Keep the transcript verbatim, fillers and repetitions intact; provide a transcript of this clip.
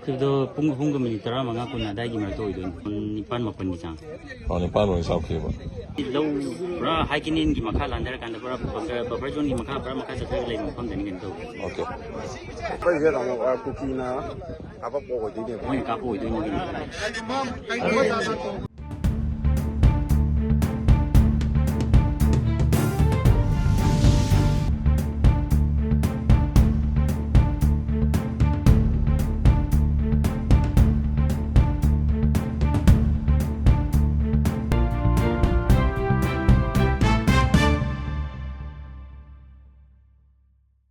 ꯁꯤꯗꯣ ꯄꯨꯡ ꯑꯍꯨꯝꯒ ꯃꯤꯅꯤꯠ ꯇꯔꯥꯃꯉꯥ ꯀꯨꯟ ꯑꯗꯥꯏꯒꯤ ꯃꯔꯛꯇ ꯑꯣꯏꯗꯣꯏꯅꯤ꯫ ꯄꯨꯡ ꯅꯤꯄꯥꯟ ꯃꯥꯄꯟꯒꯤ ꯆꯥꯡ꯫ ꯑꯣ, ꯅꯤꯄꯥꯟ ꯂꯣꯏ ꯆꯥꯎꯈꯤꯕ꯫ ꯂꯧ ꯄꯨꯔꯥ ꯍꯥꯏ ꯀꯦꯅꯦꯜꯒꯤ ꯃꯈꯥ ꯂꯥꯟꯊꯔꯀꯥꯟꯗ ꯄꯨꯔꯥ ꯕꯐꯔ, ꯕꯐꯔ ꯖꯣꯟꯒꯤ ꯃꯈꯥ ꯄꯨꯔꯥ ꯃꯈꯥ ꯆꯠꯊꯔꯒ ꯂꯩꯕ ꯃꯐꯝꯗꯅꯤ ꯀꯩꯅꯣ ꯇꯧꯕ꯫ ꯑꯣꯀꯦ꯫ ꯑꯩꯈꯣꯏꯁꯦ ꯇꯥꯃꯣ, ꯑ, ꯀꯨꯀꯤꯅ ꯀꯥꯞꯄꯛꯄ ꯑꯣꯏꯗꯣꯏꯅꯦꯕ꯫ ꯃꯣꯏꯅ ꯀꯥꯞꯄ ꯑꯣꯏꯗꯣꯏꯅꯤ ꯀꯩꯅꯣ꯫